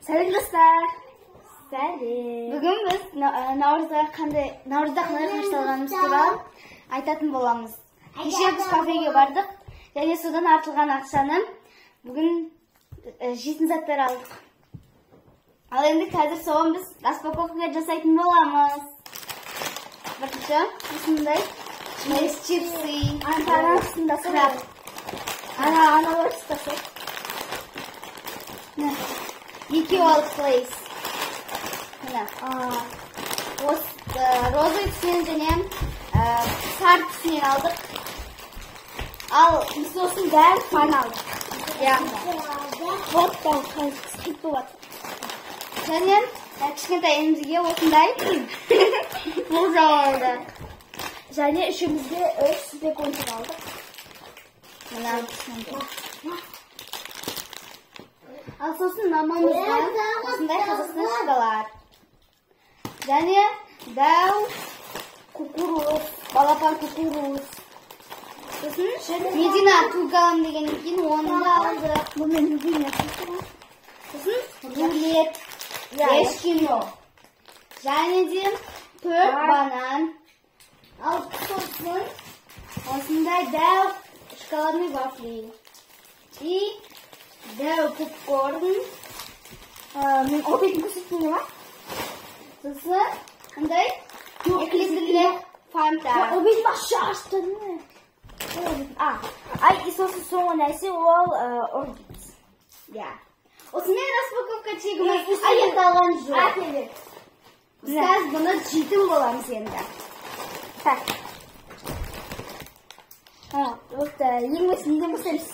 Сәлем, достар! Сәлем! Бүгін біз наурызға қандай, наурызда қалай қарсы алғанымыз туралы айтатын боламыз. Кеше біз кафеге бардық және содан артылған ақшаны бүгін жейтін заттар алдық. Ал енді қазір соған біз распаковка жасайтын боламыз. Бірінші осындай Лейс чипсы. Ана тұстаса. Ана аналар тұстаса. Міне, екеу алдық Лейс. Міне. Осы розовый түсінен және сары түсінен алдық. Ал Біз сосын дәл фан алдық. Иә. Вот дәл скид болады. Және кішкентай інімізге осындай мылжау алдық. Және үшімізге үш бекончик алдық. Мына. Ал сосын мамамызға осындай Қазақстан шоколад. Және дәу кукуруз, балапан кукуруз. Сосын Медина туг аламын дегеннен кейін оны да алдық. Бұл менің любимый. Сосын рулет, эскимо. Және де төрт банан. Ал сосын осындай дәу шоколадный вафли. И дәу попкорн. Мен обедін көрсеткенде ма? Сосын мындай 2 литрлік фанта. Обедін ашты. А, ай, и сосын соңғы нәрсе ол орбит. Иә. Осымен распаковка чегіміз аяқталған жоқ. Біз қазір бұны жейтін боламыз енді. Так. А, вот ең басында неден бастаймыз?